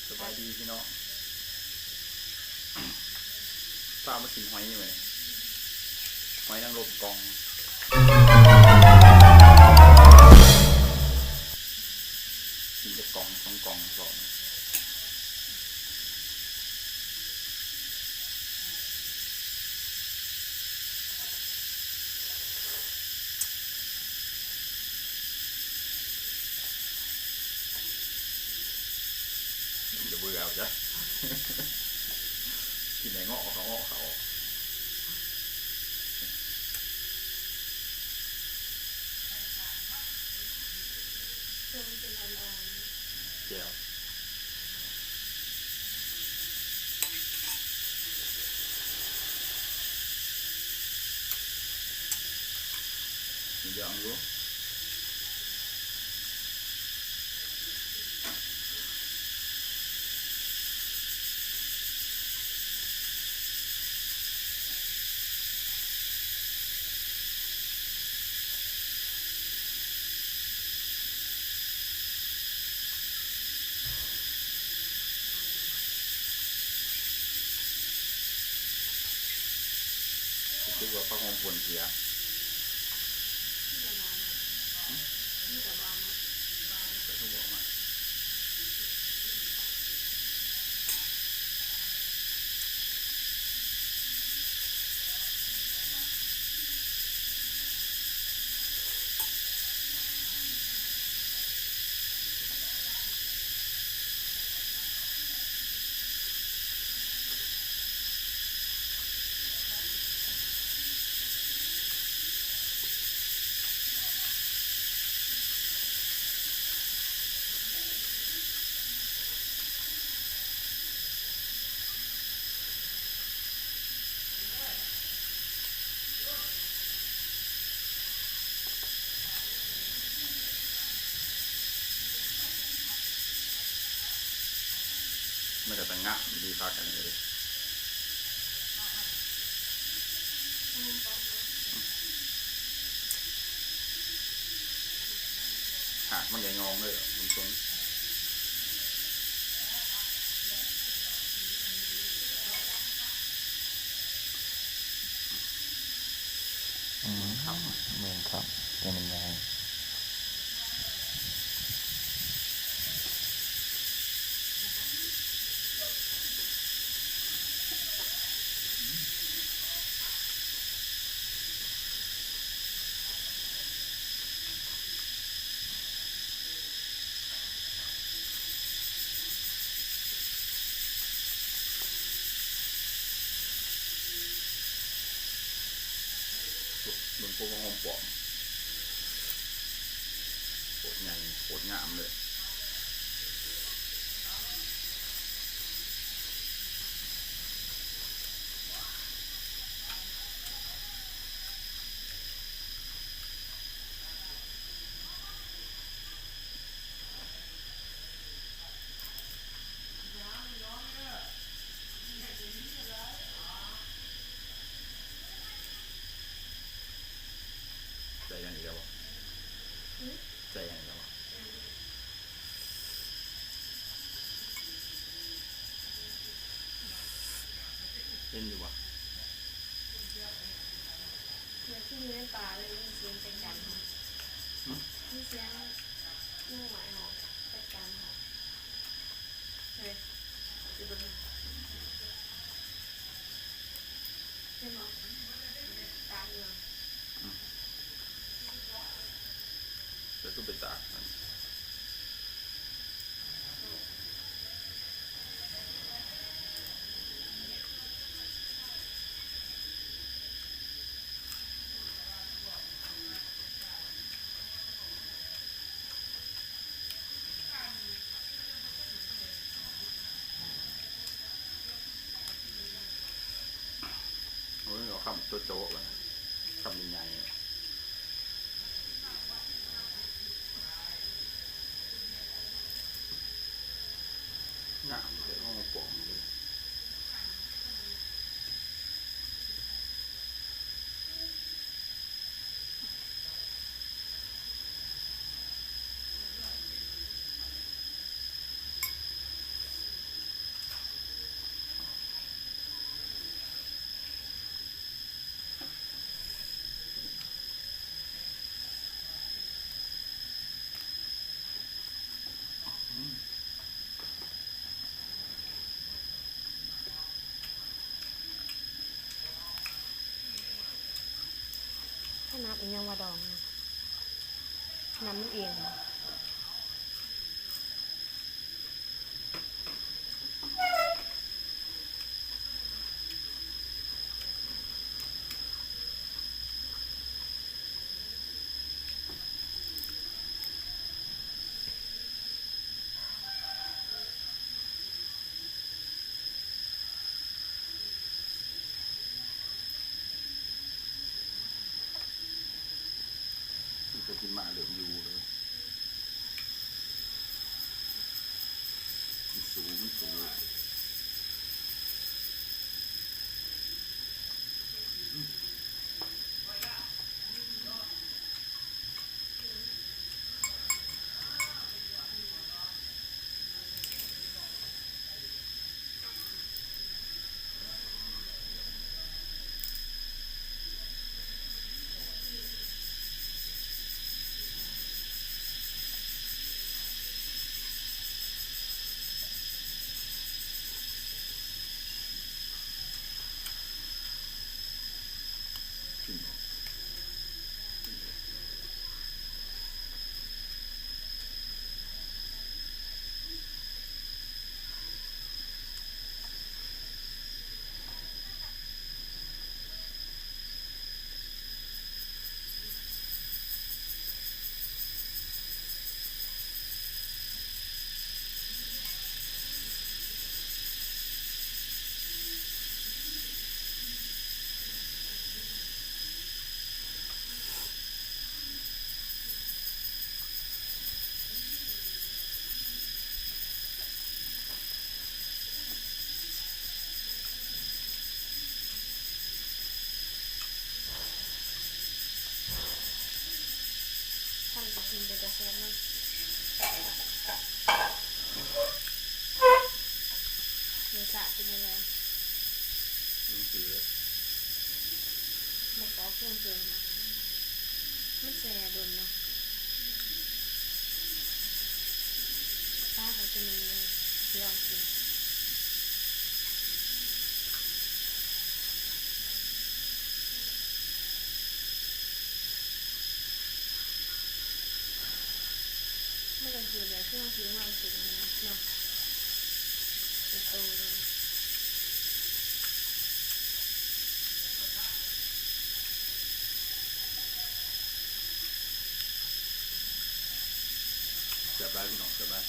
ສະບາຍດີພີ່ນ້ອງ ພາມາກິນຫອຍມື້ນີ້ ຫອຍນາງລົມກ່ອງ ກິນຈັກກ່ອງສອງກ່ອງສອງ. ຢ່າເບື່ອເອົາຈ້ະ ກິນໃຫ້ເງາະເຂົາ ເງາະເຂົາ. ເອີ ມັນເປັນອ່ອນໆ ແຈ່ວ ມີເລື່ອງຢູ່. ຮູ້ສຶກວ່າຜັກຫອມປົ່ນເສຍ ໃສ່ທັງໝົດອອກມາ. ມັນກໍຕະງາມດີຄັກອັນນີ້ເດ້ ຫາກມັນກໍຍອງເລີຍເບິ່ງຕົ້ນ. ອືມ ເບິ່ງຄັກ ແຕ່ມັນໃຫຍ່ ເບິ່ງກົກຫອມປ້ອມ ໂຄດໃຫຍ່ ໂຄດງາມເລີຍ. ໃສ່ຫຍັງອີກແລ້ວບໍ່? ຫື? ໃສ່ຫຍັງອີກແລ້ວບໍ່? ເຫັນຢູ່ບໍ່? ເຫຼືອທີ່ຢູ່ໃນປ່າເລີຍ ມີສຽງໄກ່ກັນ ຫື? ມີສຽງໜູໄມ້ຮ້ອງ ໄກ່ກັນຮ້ອງ ເອີ ໄປເບິ່ງ ເຫັນບໍ່? ຕາເຫຼືອງ ອືມ ແລ້ວຄືໄປຕາກມັນ? ໂອ້ຍ ເອົາຄຳໂຈະໆ ບັດນີ້ ຄຳໃຫຍ່ໆ ງາມແທ້ ເອົາມາປ້ອງເດ້. ເ ເປັນຫຍັງວ່າດອງນະ? ນ້ຳມັນເອງບໍ? ກິນໄປກິນມາເລີ່ມຢູ່ເລີຍ ມັນສູ້ ມັນສູ້. ທຳກະກິນເປັນຕາແຊບເນາະ. ລົດຊາດເປັນຈັ່ງໃດ? ມັນຄື ໝາກກອກເຄື່ອງເຄີງນະ ມັນແຊ່ດົນເນາະ. ປາກເຂົາຈະມີເລີຍ ຊິລອງກິນ. ມັນກະຄືແບບຄືເຮົາຊື້ມາເປັນເນາະ ເປັນໂຕເລີຍ. ແຊບຫຼາຍພີ່ນ້ອງ ແຊບຫຼາຍ.